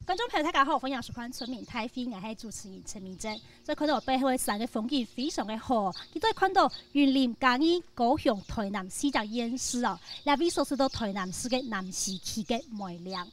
觀眾朋友大家好，歡迎收看《村民太妃》，𠊎係主持人陳明珍。再看到背後的山的風景非常的好，佢都會看到雲林、嘉義、高雄、台南四隻縣市哦。來位所是到台南市的南勢區的梅嶺。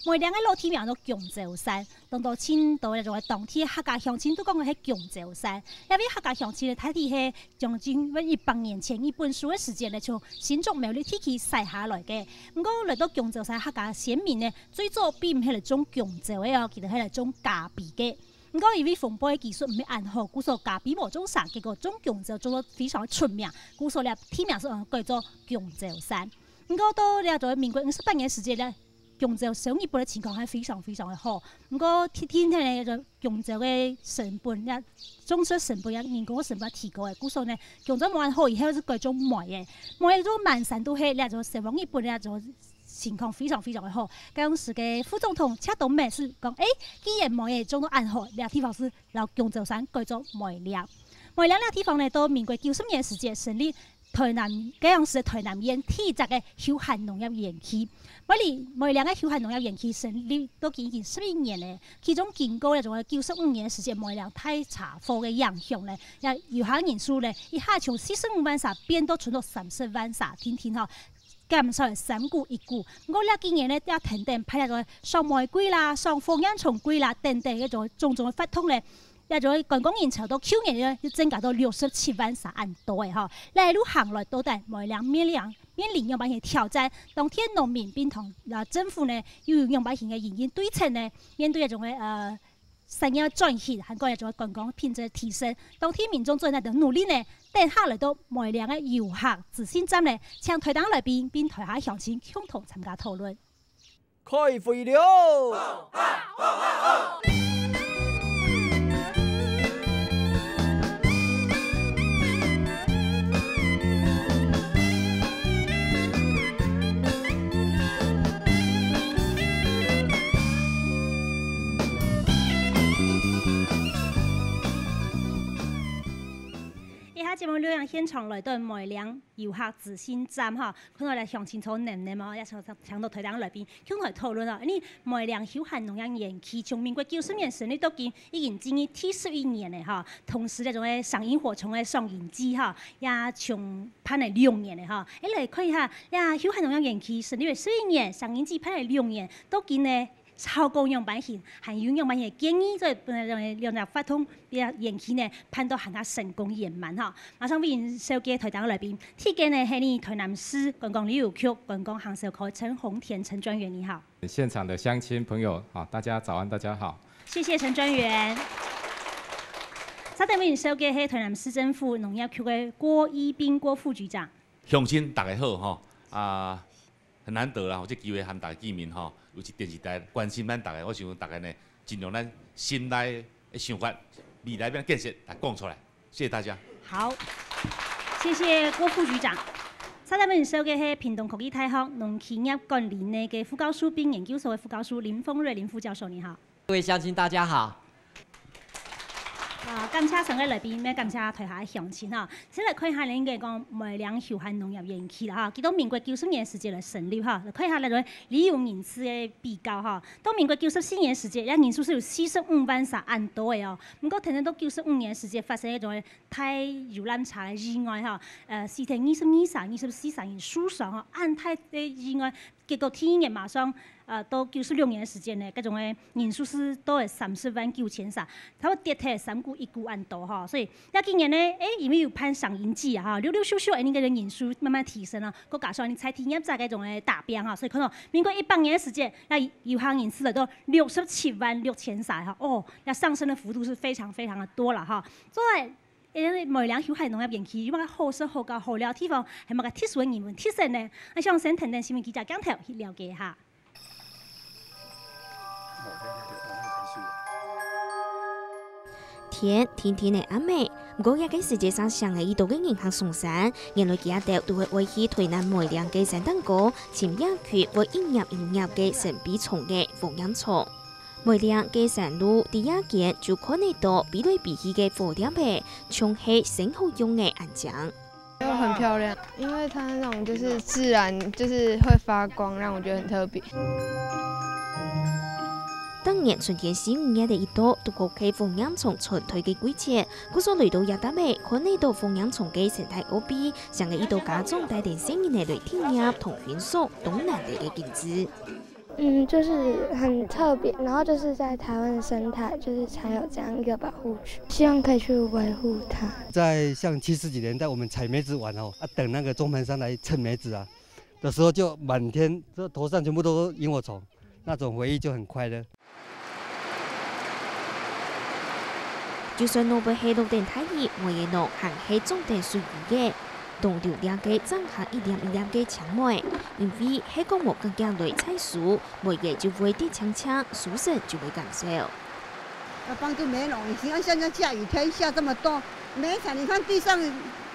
梅嶺的老地名叫薑洲山，當到清到一種當地客家鄉親都講係薑洲山。因為客家鄉親的太地係將近100年前一本書的時間咧，從新竹苗栗地區篩下來的。毋過來到薑洲山客家先民呢，最早並毋係來種薑蕉的哦，其實係來種咖啡的。毋過因為烘焙技術毋係按好，故所咖啡無種成，結果種薑蕉種得非常出名，故所咧地名是改做薑洲山。毋過到了做民國58年時間咧，薑蕉生意本的情況還非常非常的好，毋過天天咧個薑蕉的成本也種植成本也人工成本提高的，故所呢薑蕉賣好以後是改種賣的，賣的種滿山都係，咧就成王日本咧就情況非常非常的好。當時的副總統車東美是講，欸，既然賣的種都按好，倆地方是讓薑蕉山改做梅嶺，梅嶺倆地方呢，到民國90年時間成立台南，高雄市的台南縣第一個休閒農業園區。每年梅嶺的休閒農業園區成立都已經11年咧，其中經過了種95年時間，梅嶺大茶火的影響咧，也遊客人數咧，一下從45萬沙變到剩到30萬沙，天天吼減少三股一股。我呢幾年咧，也停停派了個賞玫瑰啦、賞火焰蟲龜啦等等，一種種種的活動咧。也就觀光人潮到去年咧，就增加到67萬沙按多的吼。來路行來到底梅嶺面臨樣般的挑戰，當天農民並同啊政府呢，又有樣般的因應對策呢，面對一種的產業轉型，還有一種觀光品質提升，當天民眾做那的努力呢，等下來到梅嶺的遊客資訊站呢，請台東來賓並台下鄉親共同參加討論。開會了！節目旅遊現場來到梅嶺遊客資訊站吼，看到來鄉親從年年哦，也從搶到台東來賓，共同討論哦。你梅嶺休閒農業園區從民國90年成立到今，已經進入第11年了吼。同時咧，種個賞螢火蟲的賞螢季吼，也從辦了2年了吼。欸，來看一下，呀，休閒農業園區成立十一年，賞螢季辦了兩年，到今呢，超過樣板型，還有樣板型的建議，做兩兩個發通比較園區呢，盼到行較成功圓滿吼。馬上歡迎小姐台東來賓，第一個呢係你台南市觀光旅遊局觀光行銷科陳宏田陳專員，你好。現場的鄉親朋友啊，大家早安，大家好。謝謝陳專員。稍等，歡迎小姐係台南市政府農業局的郭一斌郭副局長。鄉親大家好吼，啊，很難得啦，有這機會和大家見面吼。尤其電視台關心咱大家，我想大家呢，盡量咱心內的想法、未來欲按怎建設來講出來。謝謝大家。好，謝謝郭副局長。稍等，面小嘅係屏東科技大學農企業管理內嘅副教授並研究所的副教授林峰瑞林副教授，你好。各位鄉親，大家好。啊，感謝上個來賓，欲感謝台下的鄉親吼。先來看一下恁個講梅嶺休閒農業園區啦吼，佢到民國90年時節來成立吼，來看一下那個旅遊人次的比較吼。到民國94年時節，遐人數是有45萬沙按多的哦。毋過，停停到95年時節發生彼種大遊覽車的意外吼，死體22沙、24沙人受傷吼，按大的意外，結果天嘅馬上。到96年的時間呢，這種的人數是都會30萬9千沙，差不多跌退三股一股按多吼，所以遐今年呢，欸，因為有辦賞螢季啊，吼，陸陸續續，欸，那個人數慢慢提升了，閣加上你採體驗在這種的達標哈，所以可能民國100年的時間，那遊客人次都67萬6千沙哈，哦，那上升的幅度是非常非常的多了哈，所以。因為梅嶺休閒農業園區有乜好食好食好料地方，還乜个特殊的人文特色呢？我想先聽聽新聞記者鏡頭去了解一下。天天天的暗暝，毋過也個世界上上個一度的銀行上山，原來其他都會位去台南梅嶺的山頂高，深夜區會應入應入的神秘蟲的火焰蟲。梅嶺的山路佇夜間就看得到比來比去的火點的，像係生活用的安裝。很漂亮，因為它那種就是自然，就是會發光，讓我覺得很特別。當當年春天4、5月的一度，都過去風養蟲傳推的季節，故所來到也達尾，看呢度風養蟲的生態奧秘，上個一度家長帶點新人來體驗同欣賞東南地的景致。嗯，就是很特別，然後就是在台灣的生態，就是才有這樣一個保護區，希望可以去維護它。在像70幾年代，我們採梅子玩哦，啊，等那個終盤山來稱梅子啊的時候，就滿天這頭上全部都是螢火蟲，那種回憶就很快樂。就算萝卜黑落點太熱，每個農還是種點水魚的。東流兩個長下一粒一粒的青梅，因為彼個無更加來採樹，梅葉就會得青青，樹身就會減少。要幫助梅農，你看現在下雨天下這麼多，梅採你看地上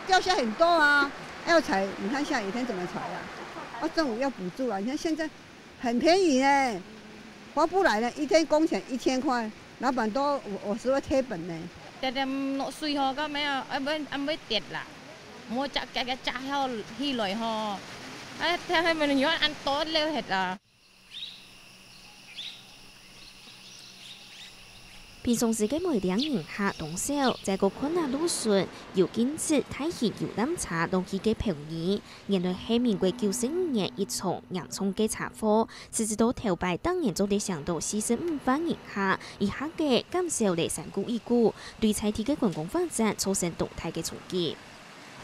掉下很多啊，要採你看下雨天怎麼採啊？啊，政府要補助啊！你看現在很便宜呢，划不來呢，一天工錢1000塊，老闆都我是會貼本呢。點點落水吼，到尾啊，愛欲愛欲跌啦。莫食加加食好起來吼，啊，聽彼面有按多了彼啦。平常時嘅梅嶺人客東少，在個困難路順，又堅持太行遊覽車攏去個便宜。原來係民國95年一場嚴重嘅車禍，直至到頭擺當年做得上到45萬人客，一下個減少了3股一股，對在地嘅觀光發展造成動態嘅衝擊。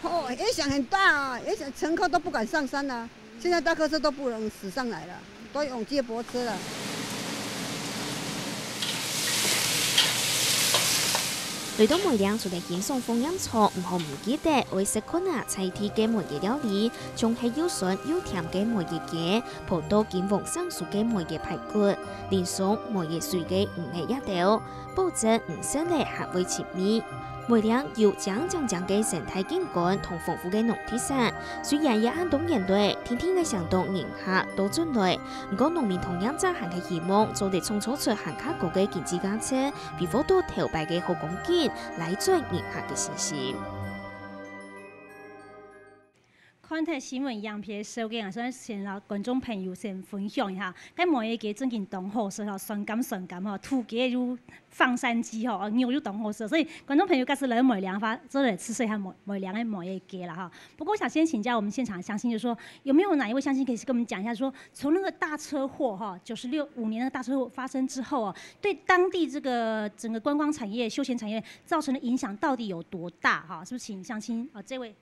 哦，影響很大啊！影響乘客都不敢上山了，現在大客車都不能駛上來了，都用接駁車了。來到梅嶺，除了欣賞風養蟲，毋好毋記得會食困啊菜地嘅梅葉料理，像係又酸又甜嘅梅葉雞，葡萄金黃上熟嘅梅葉排骨，淋上梅葉水嘅五葉葉豆，保證五色的鹹味甜味。梅嶺有將將將嘅生態景觀同豐富嘅農特產，雖然也按當年對天天嘅上當人客都進來，毋過農民同樣在行嘅希望做得創造出行較高嘅經濟價值，比如到頭擺嘅好光景來轉人客嘅信心。看睇新聞樣片收件啊，所以先讓觀眾朋友先分享一下。該梅葉雞最近當好勢吼，酸甘酸甘吼，土雞又放山雞吼，牛又當好勢，所以觀眾朋友假使來梅嶺發，做來吃一下梅嶺的梅葉雞啦哈。不過我想先請教我們現場鄉親，就是說有沒有哪一位鄉親可以跟我們講一下，說從那個大車禍哈，96、5年的大車禍發生之後啊，對當地這個整個觀光產業、休閒產業造成的影響到底有多大哈？是不是請鄉親啊這位？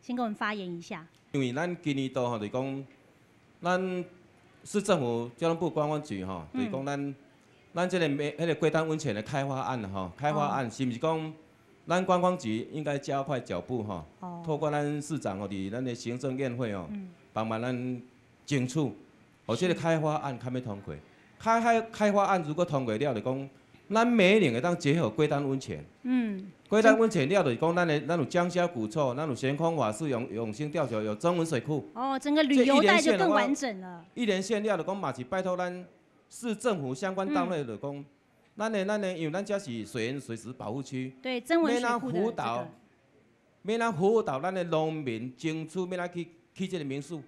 先跟我們發言一下。因為咱今年度吼，就是講，咱市政府交通部觀光局吼，就是講咱這個彼個龜丹溫泉的開發案吼，開發案是毋是講，咱觀光局應該加快腳步吼，透過咱市長吼，佇咱的行政院會吼，幫忙咱爭取，予這個開發案較欲通過。開發案如果通過了，就講，咱梅嶺會當結合龜丹溫泉。龜丹溫泉了，就是講咱有江蕭古厝，咱有懸空瓦寺、永興吊橋，有曾文水庫。哦，整個旅遊帶就更完整了。一連線了，就講嘛是拜託咱市政府相關單位，就講，咱的，因為咱這是水源水質保護區。對，曾文水庫的這個。欲咱輔導咱的農民爭取，欲咱去起這個民宿。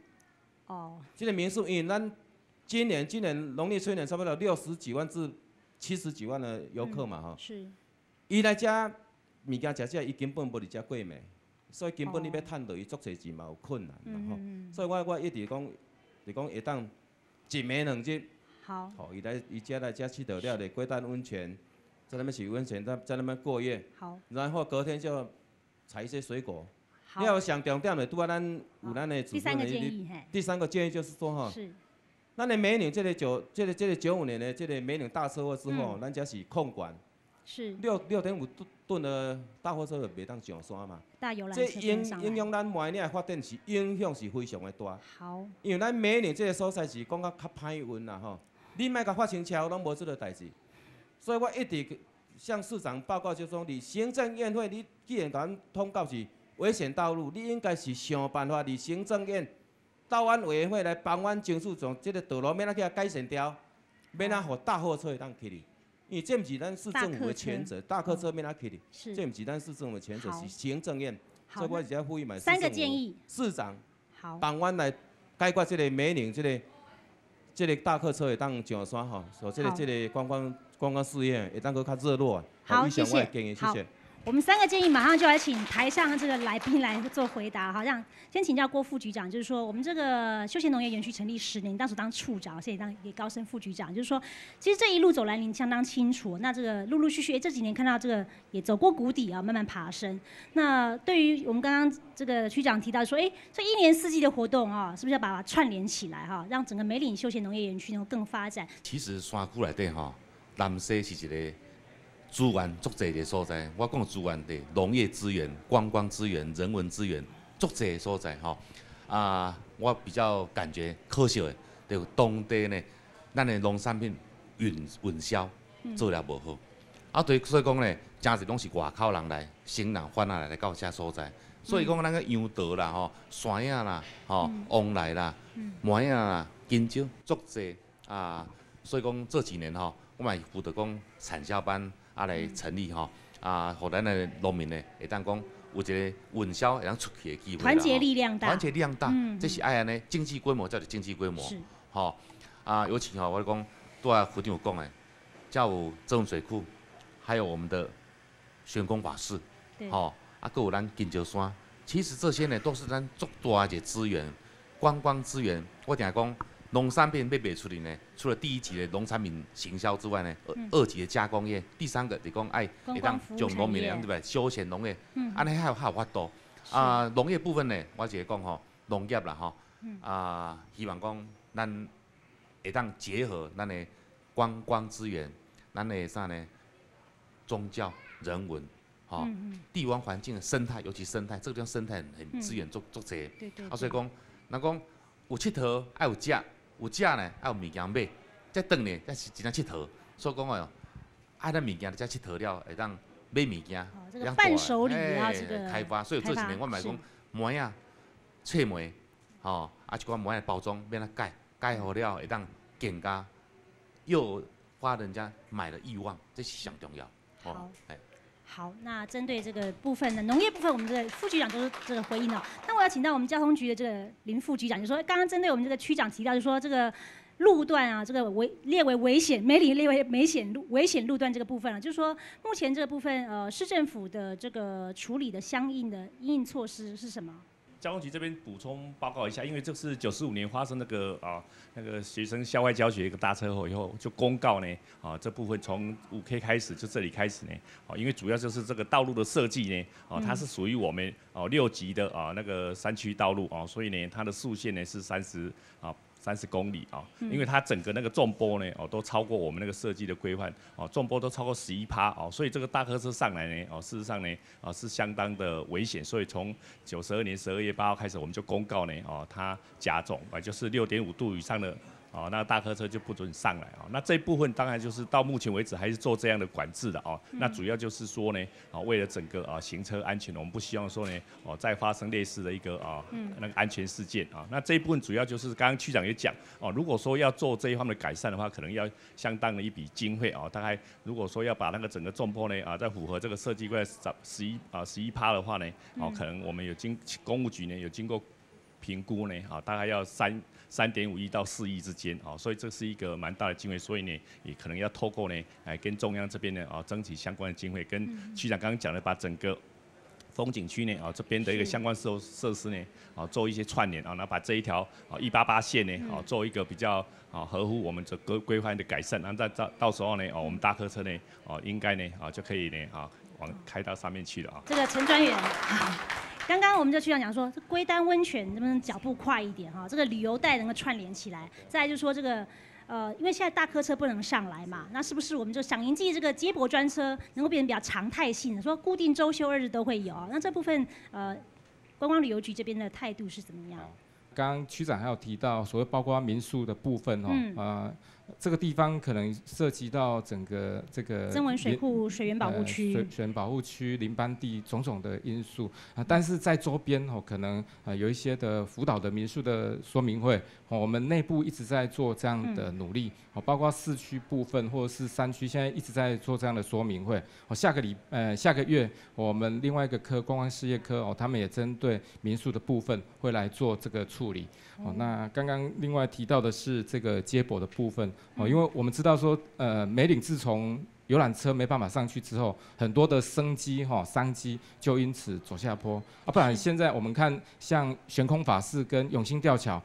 哦。這個民宿，因為咱今年農曆春年差不多60幾萬至70幾萬的遊客嘛，吼。是。伊來遮物件食食，伊根本無佇遮過暝，所以根本你欲趁落伊足濟錢嘛有困難啦吼。所以我一直講，就講會當一暝兩日。好。吼，伊來伊遮來遮𨑨迌了，咧龜丹溫泉，在那邊洗溫泉，在那邊過夜。好。然後隔天就採一些水果。好。了上重點的，拄仔咱有咱的第三個建議，第三個建議就是說吼。是。咱的梅嶺這個95年的這個梅嶺大車禍之後，咱遮是控管。是。6.5噸的大貨車就袂當上山嘛。大遊覽這影響咱梅嶺的發展是影響是非常的大。好。因為咱梅嶺這個所在是講較歹運啦吼，你莫共發生車禍攏無這個代誌，所以我一直向市長報告，就說你行政院會，你既然共阮通告是危險道路，你應該是想辦法，佇行政院道安委員會來幫阮爭取，將這個道路欲怎去改善掉，欲怎予大貨車會當去哩。因為這毋是咱市政府的權責，大客車欲怎去哩？這毋是咱市政府的權責，是行政院。所以我直接呼籲嘛，三個建議，市長幫阮來解決這個梅嶺這個這个大客车會當上山吼，所以這个觀光事業會當閣較熱絡。好，以上謝謝。我的建議，謝謝。我們三個建議馬上就來請台上這個來賓來做回答。好，讓先請教郭副局長，就是說我們這個休閒農業園區成立10年，當時當處長，現在當也高升副局長，就是說其實這一路走來您相當清楚。那這個陸陸續續，這幾年看到這個也走過谷底啊，慢慢爬升。那對於我們剛剛這個區長提到說，哎，這一年四季的活動啊，是不是要把它串聯起來哈，讓整個梅嶺休閒農業園區能夠更發展？其實山區內底吼，南勢是一個資源足濟的所在，我講資源的農業資源、觀光資源、人文資源足濟的所在吼。啊，我比較感覺可惜的，就當地呢，咱的農產品運銷做了無好。啊，對，所以講呢，誠濟攏是外口人來，新人販仔來到這所在。所以講，咱個楊桃啦、吼山仔啦、吼旺來啦、梅仔啦、香蕉足濟啊。所以講這幾年吼，我嘛輔導講產銷班。啊，來成立吼，啊，予咱的農民呢，會當講有一个運銷會當出去的機會。團結力量大。團結力量大，這是愛按呢，經濟規模叫做經濟規模。吼，啊，尤其吼，我講拄仔副長有講的，遮有曾文水庫，還有我們的玄光法寺，吼，啊，閣有咱金石山。其實這些呢，都是咱足大的一個資源，觀光資源。我定講，農產品欲賣出去呢，除了第一級的農產品行銷之外呢，二級的加工業，第三個就是講愛會當將農民的對不對？休閒農業，按呢較有法度。啊，農業部分呢，我一個講吼，農業啦吼，啊，希望講咱會當結合咱的觀光資源，咱的啥呢？宗教、人文，吼，地方環境的生態，尤其生態，這個地方生態很資源足足濟。啊，所以講，若講有𨑨迌愛有食。有食呢，愛有物件買，再轉呢，才是真正𨑨迌。所以講哦，愛咱物件遮𨑨迌了，會當買物件，這個伴手禮啊，這個開發。所以這幾年我嘛講梅仔、脆梅，吼，啊，一寡梅仔包裝欲按怎改，改好了會當更加誘發人家買的慾望，這是上重要。好。好，那針對這個部分呢，農業部分，我們這個副局長都是這個回應了。那我要請到我們交通局的這個林副局長，就說剛剛針對我們這個區長提到，就說這個路段啊，這個列為危險，梅嶺列為危險路段這個部分啊，就是說目前這個部分，市政府的這個處理的相應的因應措施是什麼？交通局這邊補充報告一下，因為這是95年發生那個學生校外教學一個大車禍以後，就公告呢啊這部分從5K 開始，就這裡開始呢，啊因為主要就是這個道路的設計呢，啊它是屬於我們6級的啊那個山區道路啊，所以呢它的速限呢是30公里啊，因為它整個那個縱坡呢，哦都超過我們那個設計的規範，哦縱坡都超過11趴哦，所以這個大客車上來呢，哦事實上呢，啊是相當的危險，所以從92年12月8號開始，我們就公告呢，哦它甲種啊就是6.5度以上的。哦，那大客車就不准上來啊。那這部分當然就是到目前為止還是做這樣的管制的哦。那主要就是說呢，啊，為了整個啊行車安全，我們不希望說呢，哦再發生類似的一個啊那個安全事件啊。那這一部分主要就是剛剛區長也講哦，如果說要做這一方面的改善的話，可能要相當的一筆經費啊。大概如果說要把那個整個縱坡呢啊，再符合這個設計規11%的話呢，哦，可能我們有經工務局呢有經過評估呢，啊，大概要3.5億到4億之間，啊，所以這是一個蠻大的經費，所以呢，也可能要透過呢，來跟中央這邊呢，啊，爭取相關的經費，跟區長剛剛講的，把整個風景區呢，啊，這邊的一個相關設施呢，啊，做一些串聯，啊，然後把這一條啊188線呢，啊，做一個比較啊合乎我們這個規範的改善，然後再到時候呢，哦，我們大客車呢，哦，應該呢，啊，就可以呢，啊，往開到上面去了啊。這個陳專員。剛剛我們這區長講說，這龜丹溫泉能不能腳步快一點哈？這個旅遊帶能夠串聯起來。再來就是說這個，因為現在大客車不能上來嘛，那是不是我們就賞銀季這個接駁專車能夠變成比較常態性的，說固定週休二日都會有？那這部分觀光旅遊局這邊的態度是怎麼樣？剛剛區長還有提到所謂包括民宿的部分哦，这个地方可能涉及到整个这个曾文水库水源保护区、水源保护区、林班地种种的因素啊，但是在周边哦，可能有一些的辅导的民宿的说明会，哦，我们内部一直在做这样的努力，哦，包括市区部分或者是山区，现在一直在做这样的说明会。哦，下个月我们另外一个科观光事业科哦，他们也针对民宿的部分会来做这个处理。哦，那刚刚另外提到的是这个接驳的部分。哦，因为我们知道说，梅岭自从游览车没办法上去之后，很多的生机哈商机就因此走下坡啊。不然现在我们看像悬空法事跟永兴吊桥，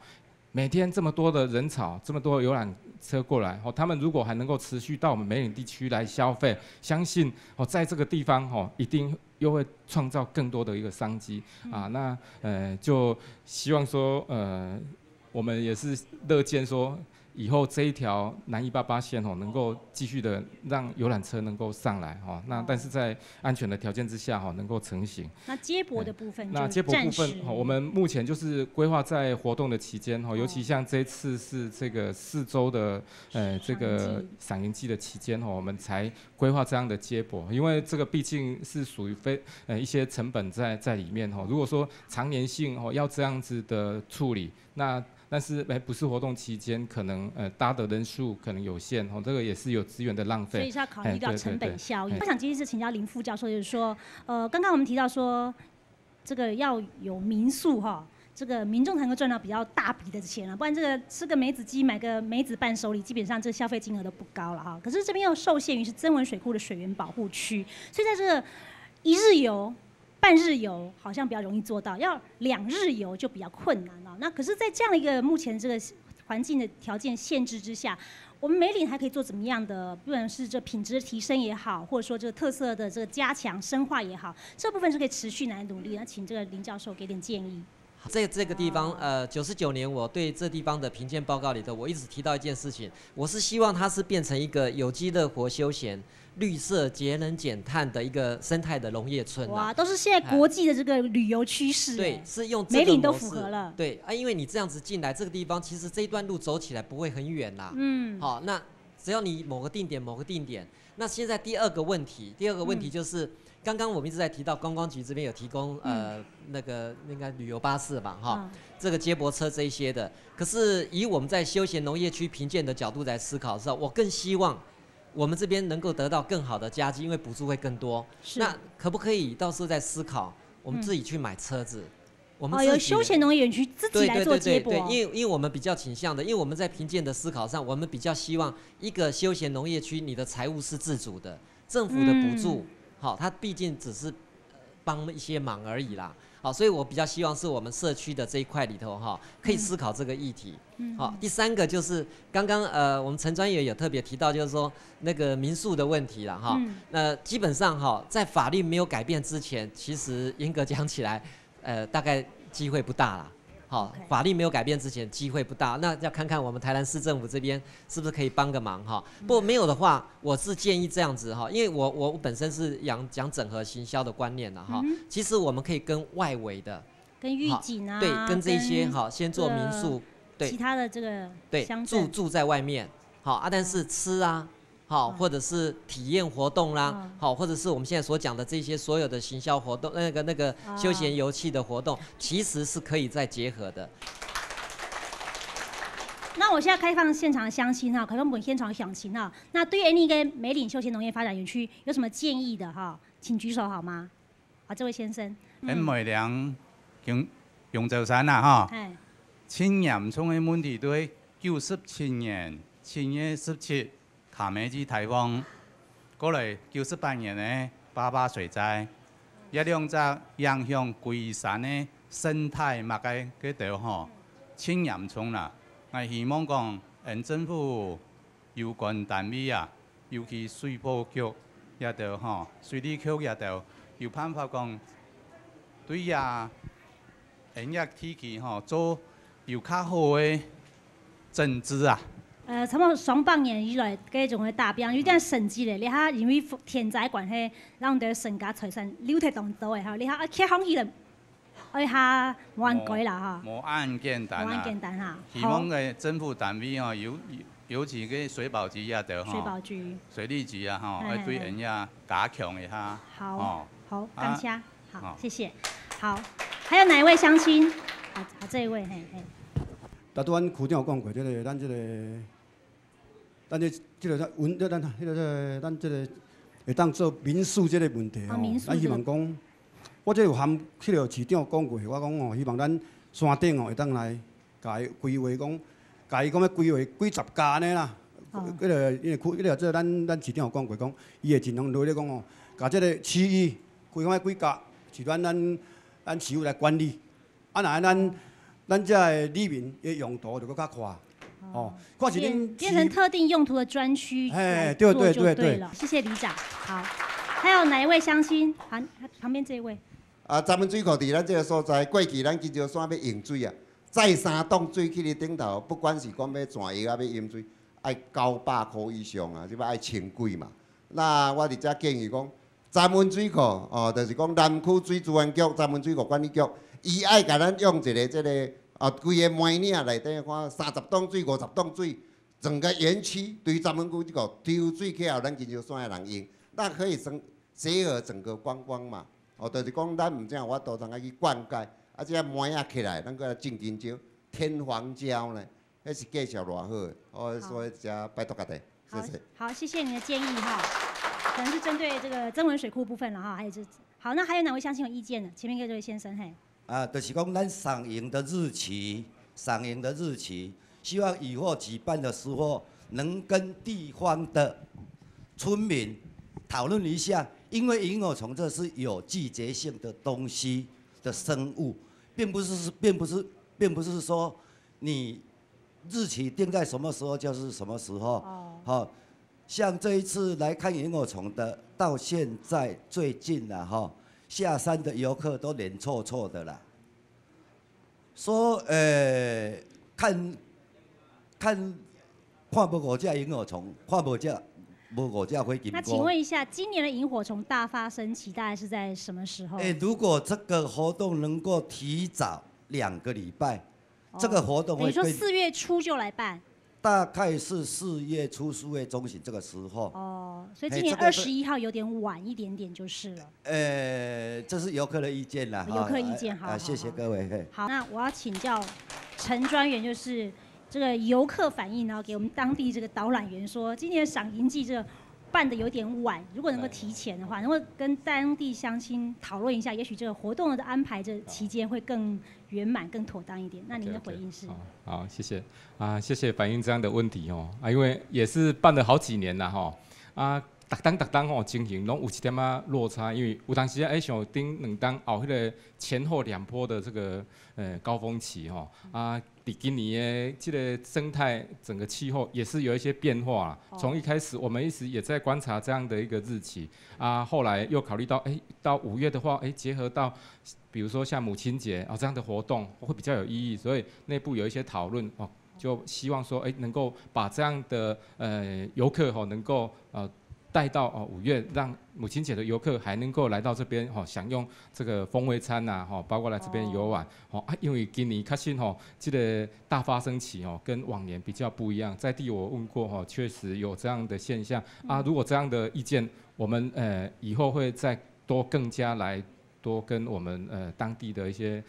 每天这么多的人潮，这么多游览车过来，哦，他们如果还能够持续到我们梅岭地区来消费，相信哦，在这个地方哦，一定又会创造更多的一个商机啊。那就希望说我们也是乐见说，以后这一条南188线哦，能够继续的让游览车能够上来哦，那但是在安全的条件之下哈，能够成行。那接驳的部分，那接驳部分，我们目前就是规划在活动的期间哈，尤其像这次是这个4周的这个赏银季的期间哈，我们才规划这样的接驳，因为这个毕竟是属于非一些成本在里面哈。如果说常年性哦要这样子的处理，那但是不是活动期间，可能搭的人数可能有限哦，这个也是有资源的浪费，所以是要考虑到成本效益。我想接着是请教林副教授，就是说，刚刚我们提到说，这个要有民宿哈，这个民众才能够赚到比较大笔的钱啊，不然这个吃个梅子鸡买个梅子伴手礼，基本上这个消费金额都不高了哈。可是这边又受限于是曾文水库的水源保护区，所以在这个一日游、半日游好像比较容易做到，要2日游就比较困难了。那可是，在这样一个目前这个环境的条件限制之下，我们梅岭还可以做怎么样的？不管是这品质的提升也好，或者说这个特色的这个加强深化也好，这部分是可以持续来努力。那请这个林教授给点建议。在这个地方，99年我对这地方的评鉴报告里头，我一直提到一件事情，我是希望它是变成一个有机乐活休闲、绿色节能减碳的一个生态的农业村。哇，都是现在国际的这个旅游趋势。对，是用梅岭都符合了。对啊，因为你这样子进来这个地方，其实这一段路走起来不会很远啦。嗯。好，那只要你某个定点，某个定点。那现在第二个问题，就是。刚刚我们一直在提到观光局这边有提供那个应该旅游巴士吧哈，这个接驳车这一些的。可是以我们在休闲农业区评鉴的角度来思考的时候，我更希望我们这边能够得到更好的佳绩，因为补助会更多。那可不可以到时候再思考，我们自己去买车子？我们有休闲农业园区自己来做接驳。对，因为我们比较倾向的，因为我们在评鉴的思考上，我们比较希望一个休闲农业区，你的财务是自主的，政府的补助。好，他毕竟只是帮一些忙而已啦。好，所以我比较希望是我们社区的这一块里头哈，可以思考这个议题。好，第三个就是刚刚我们陈专员有特别提到，就是说那个民宿的问题了哈。那基本上哈，在法律没有改变之前，其实严格讲起来，大概机会不大啦。好，法律没有改变之前，机会不大。那要看看我们台南市政府这边是不是可以帮个忙哈。不过没有的话，我是建议这样子哈，因为我本身是讲整合行销的观念的哈。其实我们可以跟外围的，跟预警啊，对，跟这些哈，先做民宿，对，其他的这个对，住在外面，好啊，但是吃啊。好，或者是体验活动啦，好，或者是我们现在所讲的这些所有的行销活动，那个休闲游憩的活动，其实是可以再结合的。那我现在开放现场乡亲哈，开放本现场乡亲哈。那对于那个梅岭休闲农业发展园区有什么建议的哈，请举手好吗？好，这位先生。咱梅岭永州山啦哈，青岩村的问题对97年7月17。卡梅基台风，过来98年的88水灾，这两只影响规山的生态嘛个叫做吼青岩村啦。我希望讲，县政府有关单位啊，尤其水保局也著吼，水利局也著有办法讲，对遐盐业体系吼做有较好的整治啊。差不多上百年以来，这种的大变，有点升级咧。你哈因为天灾关系，让得身家财产流体动多的吼，你哈啊起风起来，爱哈无按改啦吼。无按简单啊。无按简单哈。希望个政府单位吼有尤其个水保局也得吼，水保局、水利局啊吼，爱对因遐加强一下。好，好，感谢，好，谢谢。好，还有哪一位乡亲？好，好，这一位，嘿嘿。头拄阮区长有讲过，这个咱这个，咱这这个咱温，咱彼个咱这个会当做民宿这个问题吼，咱希望讲，我这有含彼个市长讲过，我讲吼，希望咱山顶吼会当来共伊规划讲，共伊讲欲规划几十家呢啦。彼个因为区，彼个这咱咱市长有讲过，讲伊会尽量努力讲吼，共这个区域规划几家，是咱咱咱市府来管理，啊，若咱咱遮的里民的用途就阁较宽，哦，看是恁变成特定用途的专区来做就对了。谢谢里长。好，还有哪一位乡亲？好，旁边这一位。啊，咱们水库伫咱这个所在，过去咱金石山欲用水啊，载三桶水去咧顶头，不管是讲欲转药啊，欲饮水，爱900箍以上啊，这摆爱千几嘛。那我伫遮建议讲，咱们水库哦，就是讲南区水资源局、咱们水库管理局，伊爱共咱用一个这个啊，规个梅岭内底看30桶水、50桶水，整个园区对咱们区这个抽水起来，咱金石山的人用，那可以生结合整个观光嘛。哦，就是讲咱毋知有法度通爱去灌溉，啊，这麦仔起来，咱阁来种香蕉、天皇蕉呢，彼是介绍偌好的，哦，所以遮拜托大家，谢谢。好，谢谢您的建议哈，可能是针对这个曾文水库部分了哈，还有这好，那还有哪位乡亲有意见呢？前面这位先生嘿。啊，就是讲咱赏萤的日期，赏萤的日期，希望以后举办的时候能跟地方的村民讨论一下。因为萤火虫这是有季节性的东西的生物，并不是说你日期定在什么时候就是什么时候。好，像这一次来看萤火虫的，到现在最近了哈，下山的游客都脸臭臭的啦。说看看看无五只萤火虫，看无只。那请问一下，今年的萤火虫大发生期大概是在什么时候？如果这个活动能够提早2个礼拜，这个活动会等于说4月初就来办，大概是4月初、4月中旬这个时候。哦，所以今年21号有点晚一点点就是了。这是游客的意见啦。游客意见，好，谢谢各位。好，那我要请教陈专员，就是这个游客反映，然后给我们当地这个导览员说，今年赏萤季这个办得有点晚，如果能够提前的话，能够跟当地乡亲讨论一下，也许这个活动的安排这期间会更圆满、更妥当一点。那您的回应是？好，谢谢啊，谢谢反映这样的问题哦啊，因为也是办了好几年了哈啊，逐当逐当吼情形拢有一点仔落差，因为有当时啊，像顶两当后彼个前后两波的这个高峰期吼啊。伫今年的这个生态整个气候也是有一些变化啦。从一开始我们一直也在观察这样的一个日期啊，后来又考虑到，到5月的话，结合到比如说像母亲节啊这样的活动会比较有意义，所以内部有一些讨论哦，就希望说，能够把这样的游客吼能够带到5月，让母亲节的游客还能够来到这边吼，享用这个风味餐呐吼，包括来这边游玩吼啊，因为今年确实吼，这个大发生期吼，跟往年比较不一样。在地我问过吼，确实有这样的现象啊。如果这样的意见，我们以后会再多更加来多跟我们当地的一些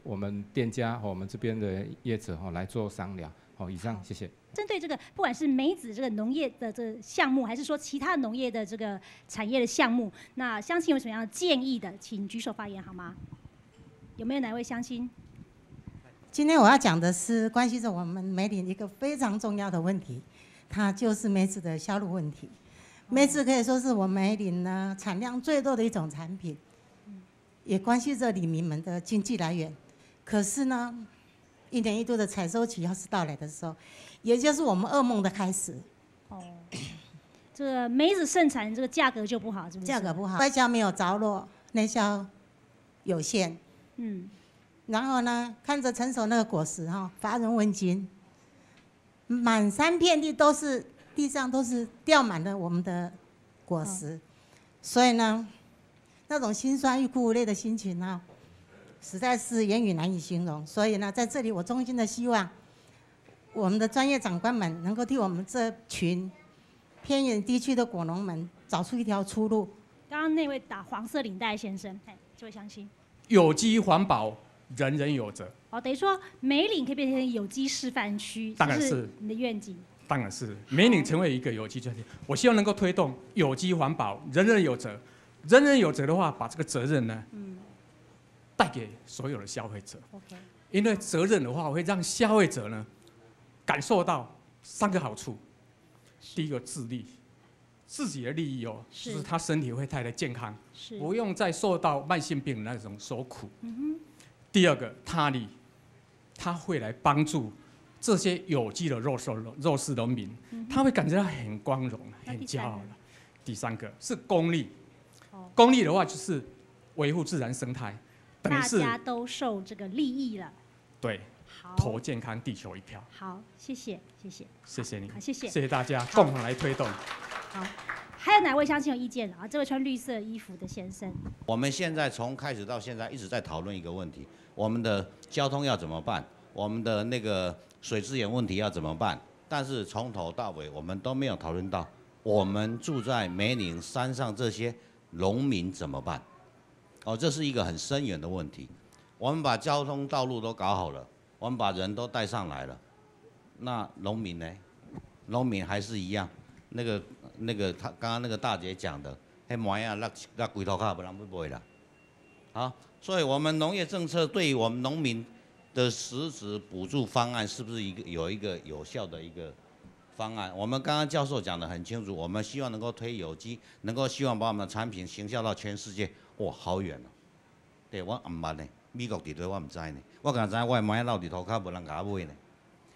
我们店家和我们这边的业者吼来做商量。好，以上谢谢。针对这个，不管是梅子这个农业的这个项目，还是说其他农业的这个产业的项目，那乡亲有什么样的建议的，请举手发言好吗？有没有哪位乡亲？今天我要讲的是关系着我们梅林一个非常重要的问题，它就是梅子的销路问题。梅子可以说是我们梅林呢产量最多的一种产品，也关系着里民们的经济来源。可是呢，一年一度的采收期要是到来的时候，也就是我们噩梦的开始。哦，这个梅子盛产，这个价格就不好，是不是？价格不好，外销没有着落，内销有限。嗯。然后呢，看着成熟那个果实哈，乏人问津，满山遍地都是，地上都是掉满了我们的果实，所以呢，那种心酸欲哭无泪的心情呢，实在是言语难以形容。所以呢，在这里我衷心的希望，我们的专业长官们能够替我们这群偏远地区的果农们找出一条出路。刚刚那位打黄色领带先生，哎，这位乡亲，有机环保，人人有责。哦，等于说梅岭可以变成有机示范区，当然是你的愿景。当然是梅岭成为一个有机专区，我希望能够推动有机环保，人人有责。人人有责的话，把这个责任呢，带给所有的消费者。因为责任的话，会让消费者呢感受到三个好处。第一个，自利，自己的利益哦，就是他身体会带来健康，不用再受到慢性病的那种所苦。第二个，他利，他会来帮助这些有机的弱势农民，他会感觉到很光荣、很骄傲了。第三个是公利，公利的话就是维护自然生态，等于是大家都受这个利益了。对，投健康地球一票。好，谢谢，谢谢，谢谢你，好，谢谢，谢谢大家共同来推动。好，还有哪位乡亲有意见啊？这位穿绿色衣服的先生。我们现在从开始到现在一直在讨论一个问题：我们的交通要怎么办？我们的那个水资源问题要怎么办？但是从头到尾我们都没有讨论到，我们住在梅岭山上这些农民怎么办？哦，这是一个很深远的问题。我们把交通道路都搞好了，我们把人都带上来了，那农民呢？农民还是一样，那个他刚刚那个大姐讲的，那麦仔落落规涂跤，无人欲卖啦。好，所以我们农业政策对于我们农民的实质补助方案是不是有一个有效的一个方案？我们刚刚教授讲得很清楚，我们希望能够推有机，能够希望把我们的产品行销到全世界。哇，好远哦！对，我毋捌呢，美国伫佗我毋知呢，我敢知我的麦仔落伫涂跤，无人共我买呢。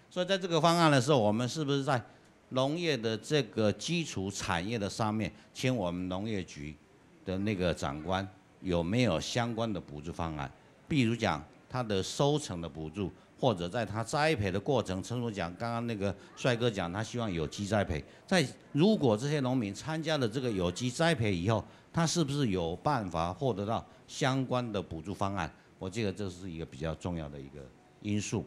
所以在这个方案的时候，我们是不是在农业的这个基础产业的上面，请我们农业局的那个长官有没有相关的补助方案？比如讲它的收成的补助，或者在它栽培的过程，陈总讲，刚刚那个帅哥讲，他希望有机栽培。在如果这些农民参加了这个有机栽培以后，他是不是有办法获得到相关的补助方案？我记得这是一个比较重要的一个因素。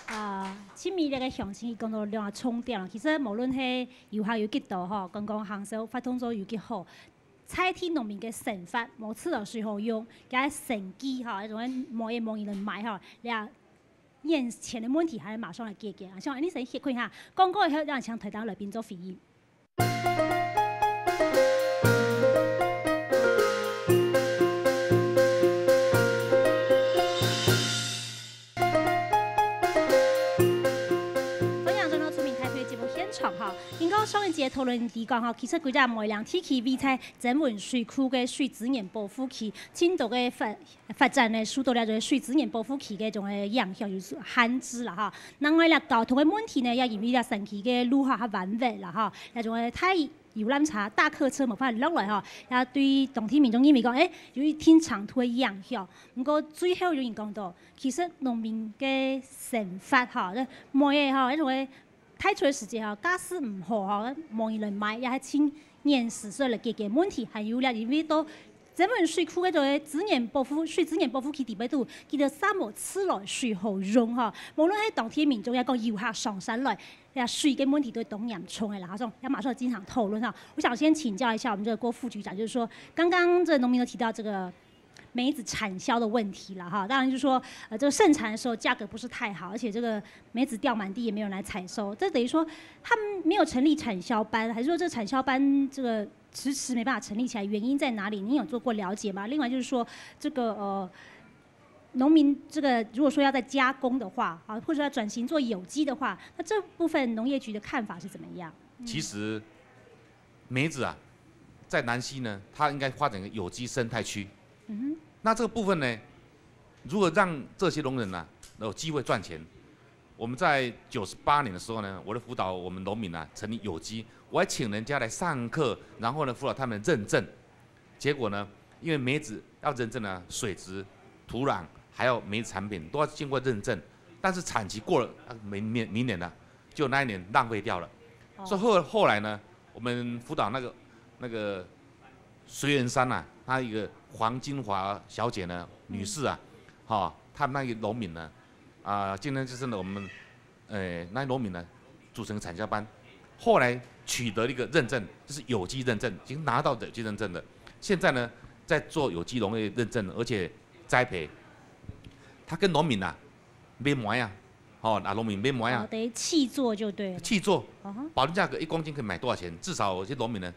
啊，亲密那个乡亲，伊讲到两个重点，其实无论系游客有几多吼，观光行销发展做有几好，采听农民的生活，无次了随好用，加生计吼，迄种贸易贸易来买吼，俩眼前的问题还马上来解决。像你先歇困下，广告以后让请台东来宾做回应。上一节讨论提讲吼，其实规只梅岭天气位在曾文水库的水资源保护区，真多个发展呢，受到了这个水资源保护区的种个影响，就是限制啦哈。另外啦，交通的问题呢，也因为了山区的路哈较弯弯啦哈，那种个太游览车、大客车无法落来吼，也对当地民众认为讲，有一天长途的影响。毋过最后有人讲到，其实农民的生活吼，每个吼，迄种个。太长时间吼，驾驶毋好吼，无人买，也系请严实所来解决问题。还有咧，因为到这门水库嗰个资源保护、水资源保护区伫尾度，其实沙漠自来水好用吼。无论系当地民众，抑讲游客上山来，遐水的问题都当严重的啦。哈，要马上经常讨论哈。我想先请教一下我们这个郭副局长，就是说，刚刚这农民都提到这个梅子产销的问题了哈，当然就是说，这个盛产的时候价格不是太好，而且这个梅子掉满地也没有人来采收，这等于说他们没有成立产销班，还是说这产销班这个迟迟没办法成立起来，原因在哪里？您有做过了解吗？另外就是说，这个农民这个如果说要再加工的话，啊，或者要转型做有机的话，那这部分农业局的看法是怎么样？其实梅子啊，在南溪呢，它应该发展一个有机生态区。那这个部分呢，如果让这些农人呢有机会赚钱，我们在98年的时候呢，我的辅导我们农民呢成立有机，我还请人家来上课，然后呢辅导他们认证。结果呢，因为梅子要认证呢，水质、土壤还有梅子产品都要经过认证，但是产期过了，明年呢，就那一年浪费掉了。所以后来呢，我们辅导那个随缘山啊，他一个黄金华小姐呢，女士啊，哈，他们那个农民呢，啊，今天就是呢我们，那农民呢组成产销班，后来取得了一个认证，就是有机认证，已经拿到有机认证了。现在呢在做有机农业认证，而且栽培，他跟农民啊买麦啊，哦，那农民买麦啊，等于契作就对了。契作，保证价格1公斤可以买多少钱？至少有些农民呢，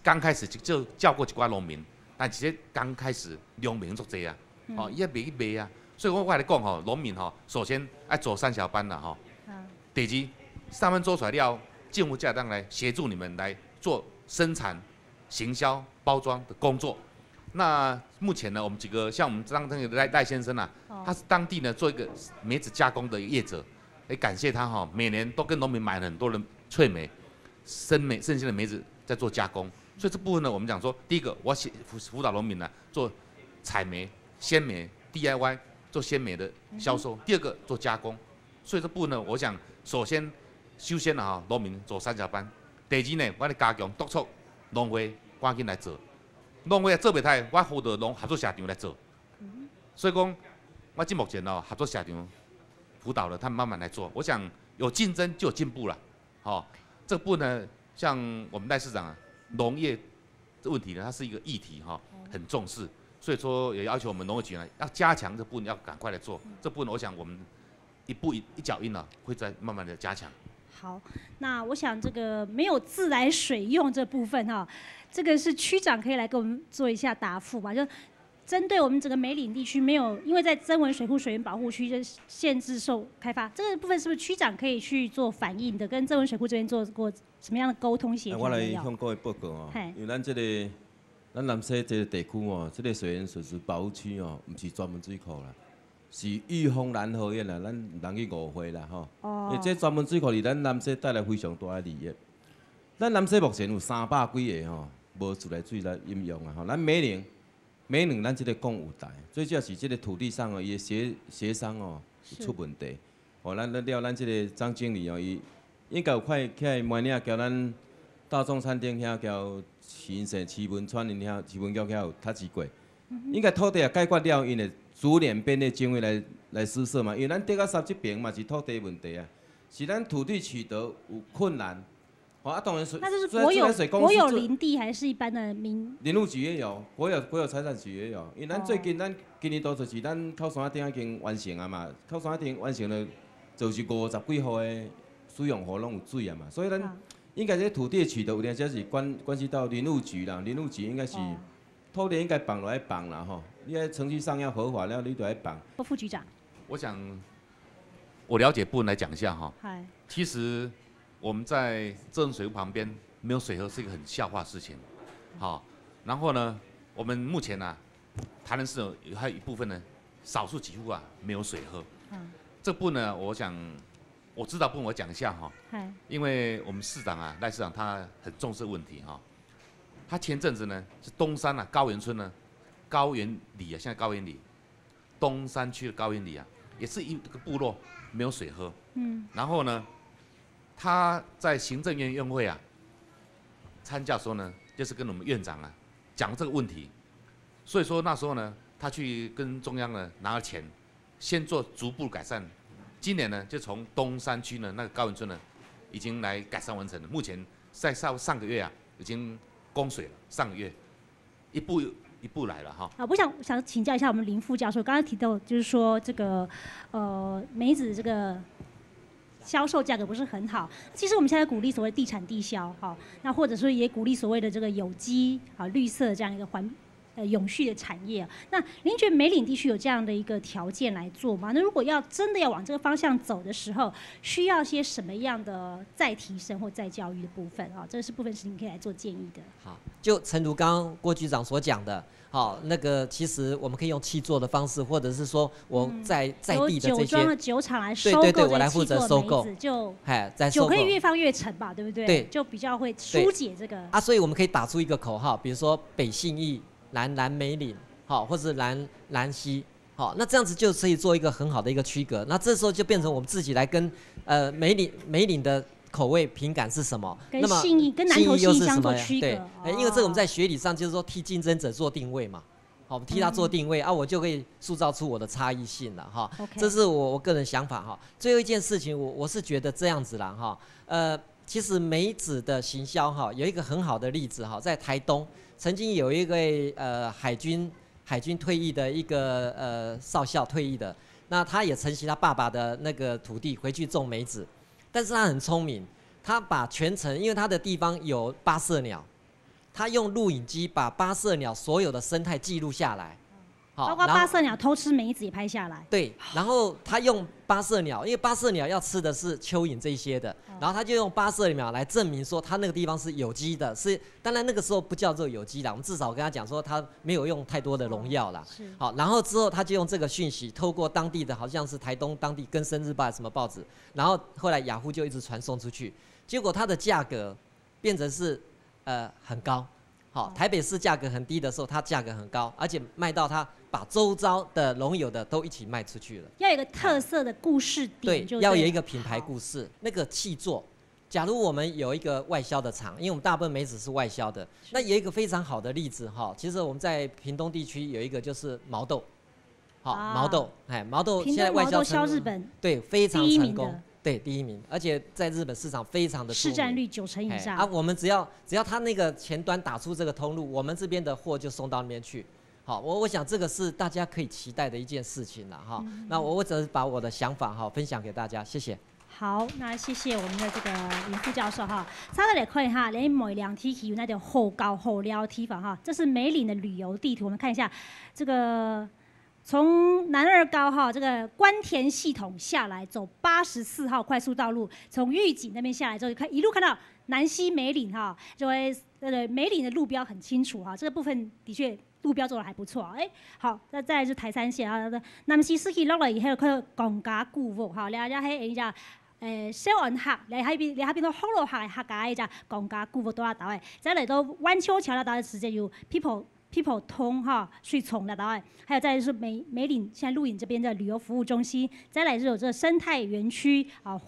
刚开始就教过一寡农民，但其实刚开始量袂足济啊，哦，伊也袂去卖啊。所以我来讲吼，农民吼，首先爱做产销班啦吼。第二，上面做出来了，政府才当来协助你们来做生产、行销、包装的工作。那目前呢，我们几个像我们当地的赖赖先生啊，他是当地呢做一个梅子加工的一个业者，也感谢他哈，每年都跟农民买了很多的脆梅、生梅、生鲜的梅子在做加工。所以这部分呢，我们讲说，第一个我辅导农民呢做采梅、鲜梅 DIY 做鲜梅的销售，第二个做加工。所以这部分呢，我想首先首先呢哈，农民做产销班，第二呢，我咧加强督促农会赶紧来做。农会做袂太，我辅导农合作社场来做。所以讲，我这目前哦，合作社场辅导了，他们慢慢来做。我想有竞争就有进步了，好，这部分呢，像我们赖市长啊，农业这问题呢，它是一个议题哈，很重视，所以说也要求我们农业局呢，要加强这部分，要赶快来做。这部分我想我们一步一脚印呢，会在慢慢的加强。好，那我想这个没有自来水用这部分哈，这个是区长可以来给我们做一下答复吧？就针对我们整个梅岭地区没有，因为在曾文水库水源保护区就限制受开发，这个部分是不是区长可以去做反映的？跟曾文水库这边做过什么样的沟通协调？我来向各位报告哦，因为咱这个咱南势这个地区哦，这个水源水质保护区哦，毋是专门水库啦。是玉峰南河苑啦，咱毋通去误会啦吼。因为这专门水库伫咱南势带来非常大的利益。咱南势目前有300几个吼，无自来水来饮用啊吼。咱梅岭，梅岭咱这个讲有台，最主要是这个土地上哦，伊的协商哦出问题。哦，咱了咱这个张经理哦，伊应该有看起来梅岭交咱大众餐厅遐交新生市文川𪜶遐市文局遐有踢过。应该土地也解决了，𪜶会逐年编列经费来施设嘛，因为咱竹仔沙这边嘛是土地问题啊，是咱土地取得有困难，哦啊当然水，那这是国有林地还是一般的民？林务局也有，国有财产局也有，因为咱最近咱今年度就是咱靠山顶已经完成啊嘛，靠山顶完成了，就是50几户的使用户拢有水啊嘛，所以咱应该这土地取得有阵时是关系到林务局啦，林务局应该是。土地应该放落来放啦吼，你喺程序上要合法了，你就爱放。郭副局长，我想我了解部分来讲一下哈。其实我们在曾文水库旁边没有水喝是一个很笑话的事情，好，然后呢，我们目前呢，台南市有还有一部分呢，少数几户啊没有水喝。这部分呢，我想我知道部分我讲一下哈。因为我们市长啊赖市长他很重视问题哈。他前阵子呢是东山啊高原村呢，高原里啊，现在高原里，东山区的高原里啊，也是一个部落没有水喝。然后呢，他在行政院院会啊参加的时候呢，就是跟我们院长啊讲这个问题，所以说那时候呢，他去跟中央呢拿了钱，先做逐步改善。今年呢，就从东山区呢那个高原村呢，已经来改善完成了。目前在上上个月啊，已经供水了，上个月一步一步来了哈。啊，我想请教一下我们林副教授，刚刚提到就是说这个梅子这个销售价格不是很好。其实我们现在鼓励所谓地产地销哈，那或者说也鼓励所谓的这个有机啊绿色这样一个永续的产业。那您觉得梅岭地区有这样的一个条件来做吗？那如果要真的要往这个方向走的时候，需要些什么样的再提升或再教育的部分啊？这是部分是您可以来做建议的。好，就诚如刚刚郭局长所讲的，好，那个其实我们可以用契作的方式，或者是说我在在地的这些酒庄的酒厂来收购，对，我来负责收购，就酒可以越放越陈吧，对不对？对，就比较会疏解这个啊，所以我们可以打出一个口号，比如说北信义。南梅岭，好，或是南溪，好，那这样子就可以做一个很好的一个区隔。那这时候就变成我们自己来跟梅岭的口味品感是什么？跟信义跟南投信义相做区隔。对，因为这个我们在学理上就是说替竞争者做定位嘛。好，替他做定位啊，我就可以塑造出我的差异性了哈。这是我个人想法哈。最后一件事情，我是觉得这样子啦哈。其实梅子的行销哈，有一个很好的例子哈，在台东曾经有一位海军退役的一个少校退役的，那他也承袭他爸爸的那个土地回去种梅子，但是他很聪明，他把全程，因为他的地方有八色鸟，他用录影机把八色鸟所有的生态记录下来，好，包括八色鸟偷吃梅子也拍下来。对，然后他用八色鸟，因为八色鸟要吃的是蚯蚓这些的，然后他就用八色鸟来证明说他那个地方是有机的，是当然那个时候不叫做有机啦，我们至少跟他讲说他没有用太多的农药啦。好，然后之后他就用这个讯息，透过当地的好像是台东当地更生日报什么报纸，然后后来雅虎就一直传送出去，结果它的价格变成是很高。好，台北市价格很低的时候，它价格很高，而且卖到它把周遭的农友的都一起卖出去了。要有一个特色的故事点，对，要有一个品牌故事。那个契作，假如我们有一个外销的厂，因为我们大部分梅子是外销的，那有一个非常好的例子哈，其实我们在屏东地区有一个就是毛豆，好，毛豆，哎，毛豆现在外销销日本，对，非常成功。对，第一名，而且在日本市场非常的市占率9成以上啊。我们只要他那个前端打出这个通路，我们这边的货就送到那边去。好，我想这个是大家可以期待的一件事情了哈。那我只是把我的想法哈分享给大家，谢谢。好，那谢谢我们的这个林副教授哈。稍等来看哈，连梅岭地区有那条好高好寮地方哈，这是梅岭的旅游地图，我们看一下这个。从南二高哈这个官田系统下来，走84号快速道路，从玉井那边下来之后，看一路看到南溪梅岭哈，就会那个梅岭的路标很清楚哈，这个部分的确路标做的还不错。哎，好，那再来是台三线啊，南溪市区落来以后，看到公家古屋哈，了了彼一只。小安客来彼边，来彼边到福禄客的客家彼只公家古屋拄仔头的，再来到弯秋桥那头的时间有 people 通哈，水从来到的，还有再就是梅岭现在鹿引这边的旅游服务中心，再来是有这个生态园区啊。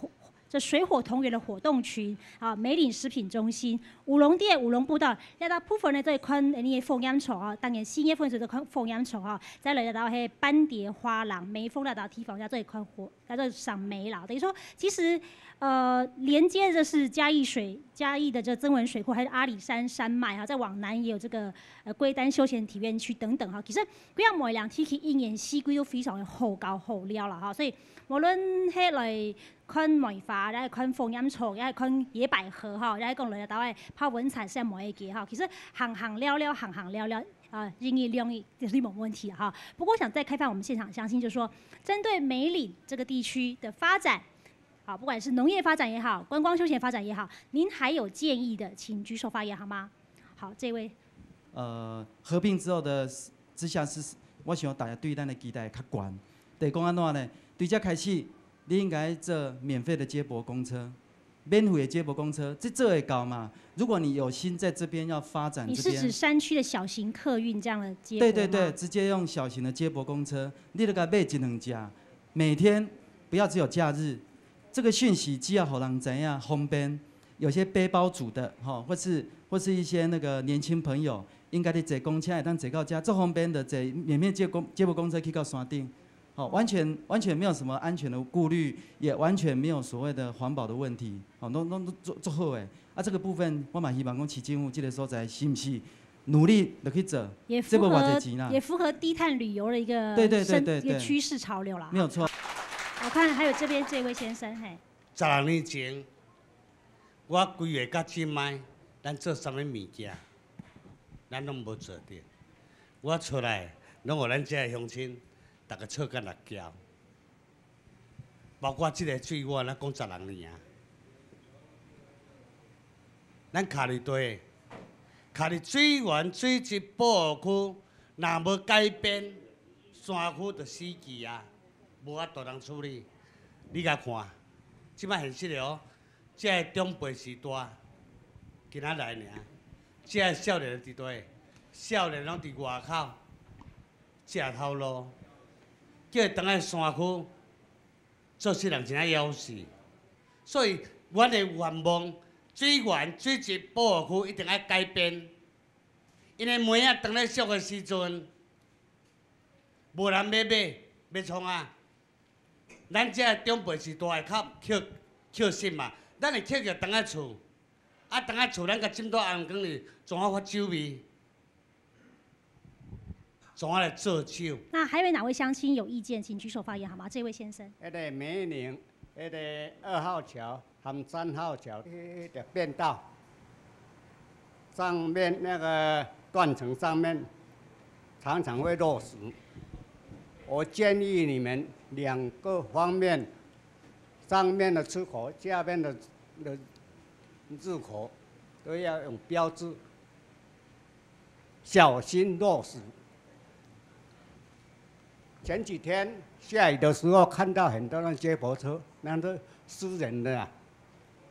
这水火同源的活动群啊，梅岭食品中心、五龙殿、五龙步道，来到埔份呢这一款你的凤阳厝啊，当年新叶凤这款凤阳厝哈，再来到彼斑蝶花廊、梅峰来到提防下这一款火，来到赏梅啦。等于说，其实连接的是嘉义水、嘉义的这曾文水库，还是阿里山山脉哈，再往南也有这个龟丹休闲体验区等等哈。其实规个梅岭地区一年四季都非常的好高好料啦哈，所以无论彼来看梅花，来看凤眼草，也看野百合哈，来讲来到的泡温泉是梅个哈。其实行行了了，行行了了啊，任意量意这是没问题哈。不过，我想再开放我们现场，相信就是说，针对梅岭这个地区的发展，好，不管是农业发展也好，观光休闲发展也好，您还有建议的，请举手发言好吗？好，这位。合并之后的直辖市，我想大家对咱的期待较悬。就是讲按怎呢？对这开始，你应该做免费的接驳公车，免费的接驳公车，这做会到嘛？如果你有心在这边要发展，你是指山区的小型客运这样的接驳？对对对，直接用小型的接驳公车，你都共买一两架，每天不要只有假日，这个讯息只要予人知影方便，有些背包族的吼，或是一些那个年轻朋友，应该伫坐公车会当坐到遮，足方便的坐免费接驳公车去到山顶。好，完全完全没有什么安全的顾虑，也完全没有所谓的环保的问题，好，拢拢做足好的。啊，这个部分我嘛希望讲市政府这个所在是毋是努力落去做，也符合也符合低碳旅游的一个一个趋势潮流啦。没有错。我看还有这边这位先生，嘿。16年前，我规划到这摆，咱做啥物物件，咱拢无做著。我出来，拢予咱遮的乡亲，逐个吵甲六交。包括这个水，我咱讲16年啊。咱徛伫佗，徛伫水源水质保护区，若无改变，山区就死去啊，无法度通处理。你共看，这摆现实的哦，这个长辈时代，今仔来尔，这个少年伫佗，少年拢伫外口食头路，叫伊转来山区，做事人真正枵死。所以，阮的愿望，水源水质保护区一定爱改变，因为梅仔当咧俗的时阵，无人欲买，欲创啊？咱这长辈是大个较捡捡心嘛，咱会捡着转来厝，啊转来厝咱共浸到红光里，怎啊发酒味？怎啊来做酒？那还有哪位乡亲有意见，请举手发言好吗？这位先生。彼个梅岭，彼个2号桥和3号桥，彼个变道上面那个断层上面常常会落石。我建议你们两个方面，上面的出口，下面的入口，都要用标志，小心落石。前几天下雨的时候，看到很多那接驳车，那都私人的啊，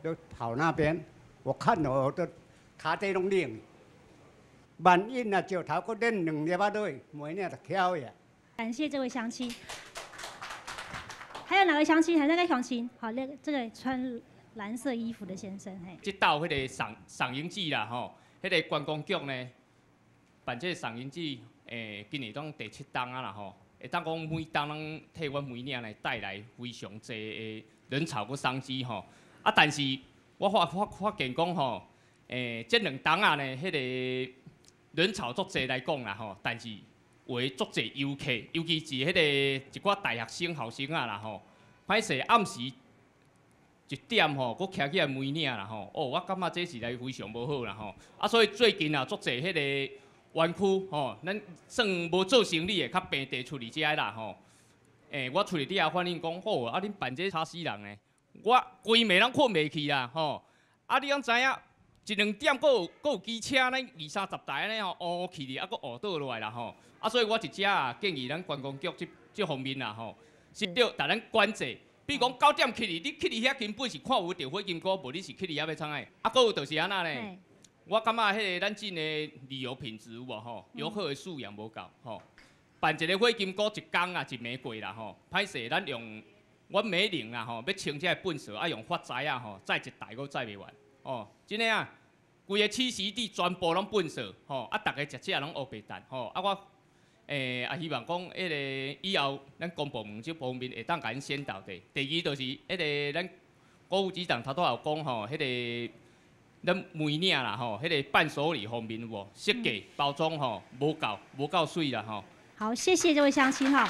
都跑那边。我看了我都跤底拢冷。万一若石头阁辗两粒仔落去，梅岭就翘呀。感谢这位乡亲。还有哪位乡亲？还有那个乡亲？好，那个这个穿蓝色衣服的先生，嘿。这道彼个赏赏樱季啦，吼，彼个观光局呢办这个赏樱季，今年当第七冬啊啦，吼。会当讲每冬拢替阮梅岭呢带来非常济的人潮佮商机吼。啊，但是我发发发现讲吼，这两冬啊呢，彼个人潮足济来讲啦吼，但是有的足济游客，尤其是彼个一寡大学生后生仔啦吼，歹势暗时1点吼，阁徛起来梅岭啦吼，哦，我感觉这是来非常无好啦吼。啊，所以最近啊，足济彼个园区吼，咱算无做生意的，较平地出去遮啦吼。我出去底下反映讲，好，啊，恁办这吵死人呢，我规暝拢困袂去啦吼。啊，你敢知影？一两点阁有阁有机车，咱二三十台按呢吼，乌去哩，啊，阁乌倒落来啦吼。啊，所以我一遮啊建议咱观光局这这方面啦吼，是著共咱管制。比如讲9点去哩，你去哩遐根本是看无著火金菇，无你是去哩遐欲创啥？啊，阁有就是按怎呢？我感觉彼个咱进的旅游品质有无吼？游客的素养无够吼。办一个火金菇一工啊，一暝过啦吼。歹势，咱用阮梅岭啦吼，欲清这个粪扫，啊用发财啊吼，载一台阁载袂完哦。真的啊，规个栖息地全部拢粪扫吼，啊，逐家食食拢乌白蛋吼。啊，我也希望讲，彼个以后咱公部门这方面会当共𪜶先导者。第二就是彼个咱国务局长头拄仔有讲吼，彼个咱梅岭啦吼，彼个伴手礼方面有无设计包装吼，无够无够媠啦吼。好，谢谢这位乡亲哈。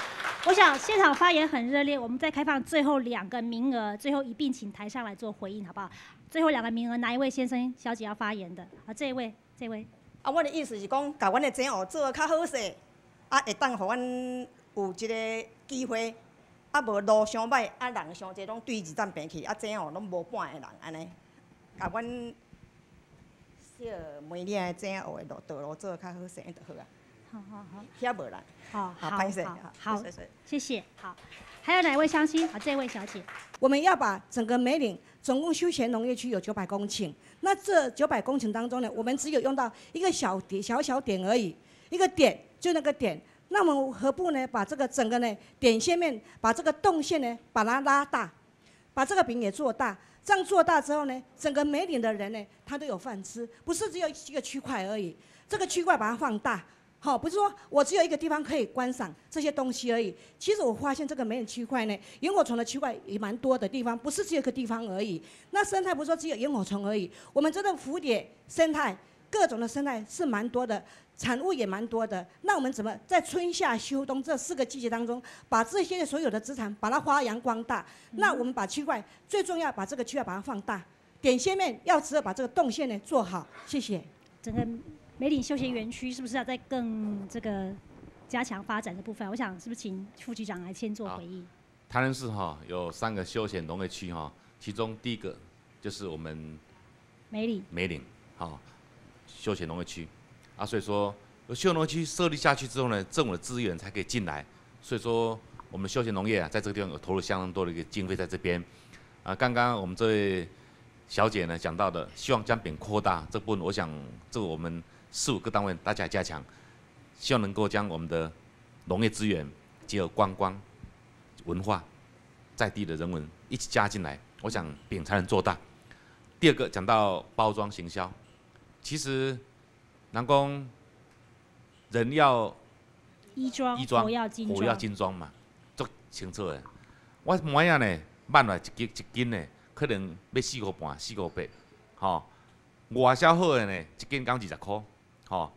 我想现场发言很热烈，我们再开放最后两个名额，最后一并请台上来做回应，好不好？最后两个名额，哪一位先生、小姐要发言的？啊，这一位，这位。啊，我的意思是讲，共阮的井湖做较好势，啊，会当予阮有这个机会，啊，无路伤䆀，啊，人伤济，拢对二站坪去，啊，井湖拢无半个人按呢，共阮小梅岭的井湖的路道路做较好势就好啊。好好好，遐无啦。好，好，歹势，好，谢谢。好，还有哪位乡亲？好，这位小姐。我们要把整个梅岭总共休闲农业区有900公顷，那这900公顷当中呢，我们只有用到一个小点、小小点而已，一个点就那个点。那么何不呢？把这个整个呢点线面，把这个动线呢把它拉大，把这个饼也做大。这样做大之后呢，整个梅岭的人呢，他都有饭吃，不是只有一个区块而已。这个区块把它放大。好，不是说我只有一个地方可以观赏这些东西而已。其实我发现这个梅岭区块呢，萤火虫的区块也蛮多的地方，不是只有一个地方而已。那生态不是说只有萤火虫而已，我们这个蝴蝶生态，各种的生态是蛮多的，产物也蛮多的。那我们怎么在春夏秋冬这四个季节当中，把这些所有的资产把它发扬光大？那我们把区块最重要，把这个区块把它放大，点线面要值得把这个动线呢做好。谢谢。整个梅岭休闲园区是不是要再更这个加强发展的部分？我想是不是请副局长来先做回应？台南市哈有三个休闲农业区哈，其中第一个就是我们梅岭梅岭哈休闲农业区啊，所以说休闲农业区设立下去之后呢，政府的资源才可以进来，所以说我们休闲农业啊，在这个地方有投入相当多的一个经费在这边啊。刚刚我们这位小姐呢讲到的，希望将饼扩大这部分，我想这个我们四五个单位大家加强，希望能够将我们的农业资源结合观光、文化、在地的人文一起加进来，我想饼才能做大。第二个讲到包装行销，其实人讲人要衣裝、衣裝、火藥精火藥精裝嘛，足清楚的。我糜仔呢，挽落來一斤一斤呢，可能欲四箍半、四箍八，吼。外銷好的呢，一斤講20箍，吼，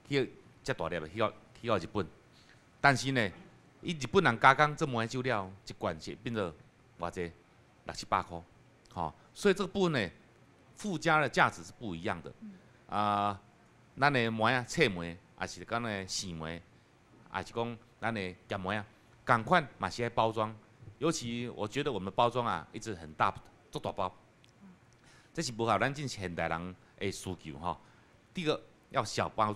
去遮大粒的去到日本。但是呢，伊日本人加工做糜酒了，一罐是變做偌濟六七百箍，吼。所以這個部分呢，附加的價值是不一樣的。啊，咱的糜仔、脆糜，抑是講的生糜，抑是講咱的鹹糜仔，仝款嘛是愛包裝。尤其我覺得我們包裝啊，一直很大，足大包。這是符合咱這現代人的需求吼。第一個要小包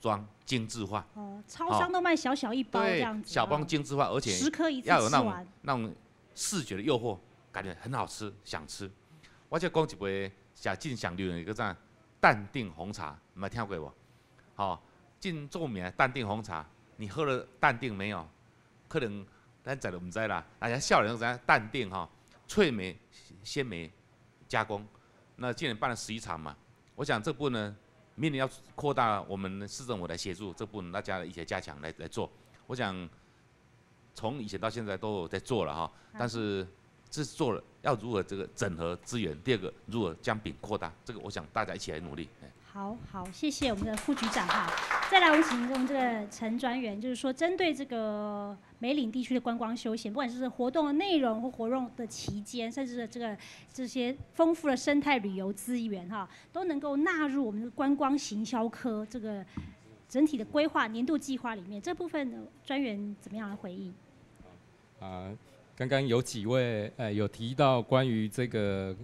裝精緻化。哦，超商都賣小小一包這樣子。小包精緻化，而且10顆一次要有那種吃完那種視覺的誘惑，感覺很好吃，想吃。我這講一杯上進上流行的叫啥？淡定紅茶，毋捌聽過無？吼，真著名的淡定紅茶，你喝了淡定沒有？可能咱在都毋知啦。大家少年都知影淡定吼，脆梅、鮮梅加工。那今年辦了11場嘛，我想這部分呢，明年要擴大，我們市政府來協助這部分，大家一起加強來做。我想從以前到現在都有在做了哈，但是這是做了，要如何這個整合資源？第二個，如何將餅擴大？這個我想大家一起來努力。好好，謝謝我們的副局長哈。再來，我們請我們這個陳專員，就是說針對這個梅嶺地區的觀光休閒，不管是活動的內容或活動的期間，甚至是這些豐富的生態旅遊資源哈，都能夠納入我們的觀光行銷科這個整體的規劃年度計劃裡面。這部分專員怎麼樣來回應？啊，剛剛有幾位有提到關於這個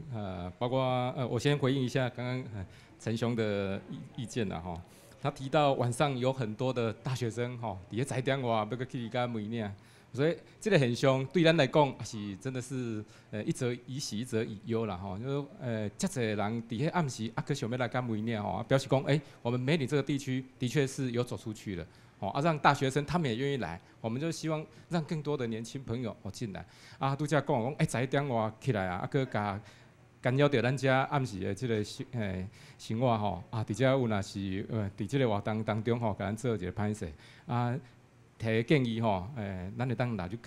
包括我先回應一下剛剛陳雄的意見啦吼。他提到晚上有很多的大學生吼，佇咧十點外欲閣去共梅嶺，所以這個現象對咱來講是真的是一則以喜，一則以憂啦吼。就是遮濟人佇彼暗時啊，閣想欲來共梅嶺吼，表示講我們梅嶺這個地區的確是有走出去了。哦啊，讓大學生他們也願意來，我們就希望讓更多的年輕朋友哦進來。啊，拄才講講，十一點外起來啊，啊，閣共干擾著咱遮暗時的這個生活吼。啊，佇遮有若是佇這個活動當中吼，共咱做一個歹勢啊，提建議吼，咱會當納入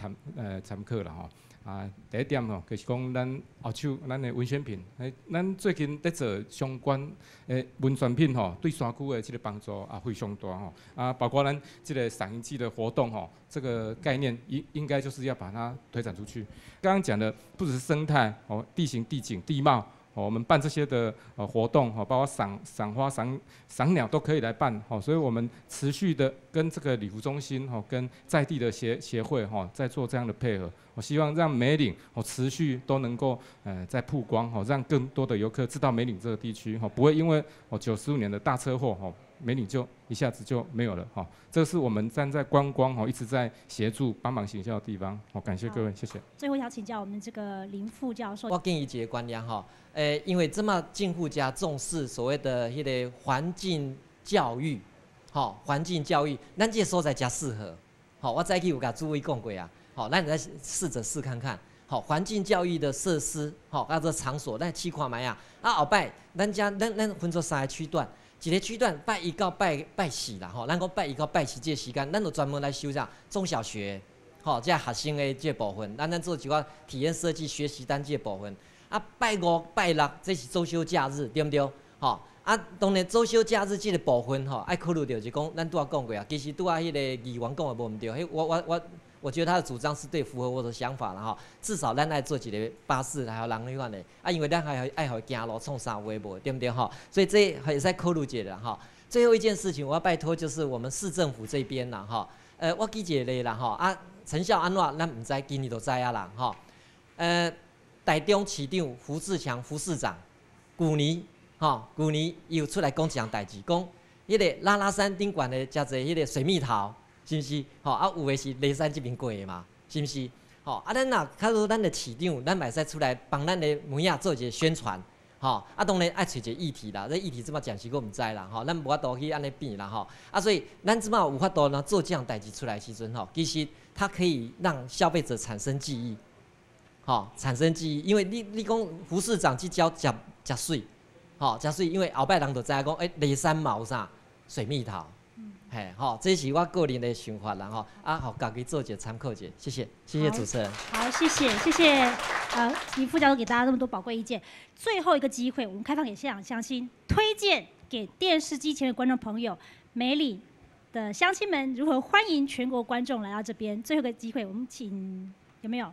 參考啦吼。啊，第一點吼，就是講咱後手咱的文宣品，咱最近咧做相關的文宣品吼，對山區的這個幫助也非常大吼。啊，包括咱這個賞櫻季的活動吼，這個概念應該就是要把它推展出去。剛剛講的不只是生態哦，地形、地景、地貌。我們辦這些的活動，包括賞花、賞鳥都可以來辦，所以我們持續的跟這個旅服中心，跟在地的協會，在做這樣的配合。我希望讓梅嶺持續都能夠在曝光，讓更多的遊客知道梅嶺這個地區，不會因為95年的大車禍，梅嶺就一下子就沒有了，這是我們站在觀光一直在協助幫忙行銷的地方，感謝各位，謝謝。最後想請教我們這個林副教授，我建議一個觀念哈，因為這麼政府遮重視所謂的彼個環境教育，吼，環境教育，咱這個所在誠適合，吼，我早起有共諸位講過啊，吼，咱來試著試看看，吼，環境教育的設施，吼，啊這場所，咱試看覓啊，啊後擺咱遮咱分做三個區段。一個區段拜一到拜四啦，吼，咱講拜一到拜四這個時間，咱就專門來收啥中小學，吼，這學生的這個部分，咱做一寡體驗設計學習單這個部分。啊，拜五、拜六這是周休假日，對毋對？吼，啊，當然周休假日這個部分吼，愛考慮著就是講，咱拄仔講過啊，其實拄仔彼個議員講的無毋對，彼我覺得他的主張是對，符合我的想法啦吼。至少咱愛做一個巴士來予人彼款的，啊，因為咱還愛予行路創啥有的無，對毋對吼？所以這會使考慮一下啦吼。最後一件事情，我要拜託就是我們市政府這邊啦吼。我舉一個例啦吼，啊，成效按怎，咱毋知，今年就知影啦吼。台中市長胡志強胡市長，舊年吼，舊年伊有出來講一項代誌，講彼個拉拉山頂懸的誠濟彼個水蜜桃。是毋是？吼啊，有的是梨山這邊過的嘛，是毋是？吼啊，咱若假如咱的市長，咱嘛會使出來幫咱的梅仔做一個宣傳，吼啊，當然愛揣一個議題啦，這議題這擺暫時閣毋知啦，吼，咱無法度去按呢變啦，吼啊，所以咱這擺有法度呢做這項代誌出來的時陣，吼，其實它可以讓消費者產生記憶，吼，產生記憶，因為你講胡市長這招誠誠媠，吼，誠媠，因為後擺人就知影講，梨山嘛有啥水蜜桃。嘿，吼，這是我個人的想法啦，吼，啊，予家己做一個參考者，謝謝，謝謝主持人。好，謝謝，謝謝，林副教授給大家這麼多寶貴意見。最後一個機會，我們開放給現場鄉親，推薦給電視機前的觀眾朋友，梅嶺的鄉親們如何歡迎全國觀眾來到這邊？最後一個機會，我們請有沒有？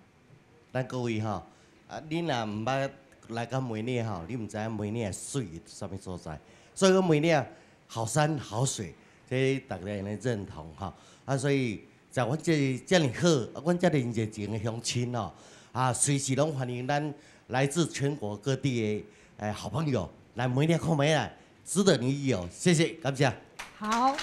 咱各位吼，啊，你若毋捌來到梅嶺吼，你毋知影梅嶺的媠佇啥物所在。所以講梅嶺好山好水，這大家會當認同吼。啊，所以在阮這遮爾好，啊，阮遮爾熱情的鄉親吼，啊，隨時攏歡迎咱來自全國各地的好朋友來梅嶺看覓來，值得你一遊。謝謝，感謝。好。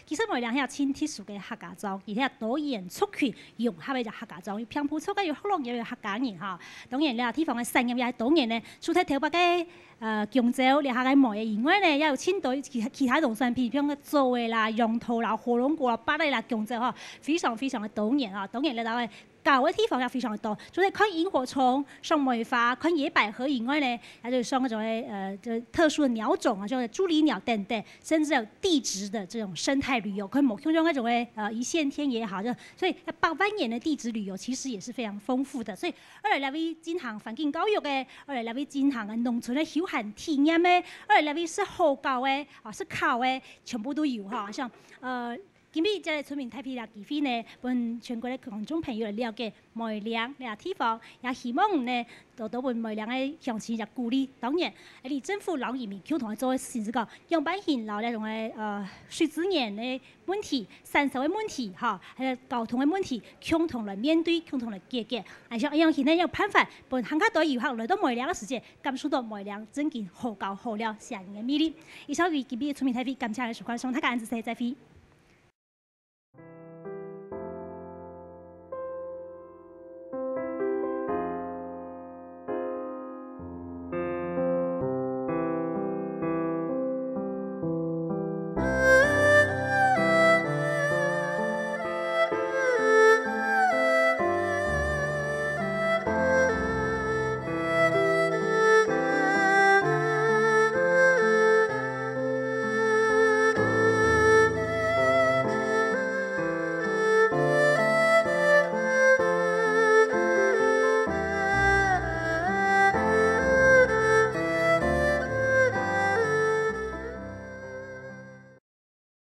其實梅嶺遐真特殊的客家莊，而且多元族群融合的客家莊，有平埔族的，有福隆，也有客家人哈。當然了，地方的產業也當然呢，除脫台北的香蕉、掠下個梅以外呢，也有真多其他農產品，比如講棗的啦、楊桃啦、火龍果啦、芭樂啦、香蕉吼，非常非常的多元哈。當然了，那個搞的地方也非常的多，除了看螢火蟲、賞梅花、看野百合以外呢，還就賞嗰種就特殊的鳥種啊，像豬鷺鳥等等，甚至有地質的這種生態旅遊，看某種那種一線天也好，就所以百萬年的地質旅遊其實也是非常豐富的。所以愛來來位進行環境教育的，愛來來位進行的農村的休閒體驗的，愛來來位是好教的啊，是考的，全部都有哈，像。今日這个村民代表的機會呢，予全國的觀眾朋友來了解梅嶺這个地方，也希望呢，多多予梅嶺的鄉親也鼓勵。當然，你政府老移民共同來做甚至講樣板型老那種的水資源的問題、山數的問題，哈，還有交通的問題，共同來面對，共同來解決。而像樣現在有辦法，予更較多遊客來到梅嶺的時節，感受到梅嶺真正好高好了，聲音的魅力。以上為今日的村民代表，感謝收看，大家再會。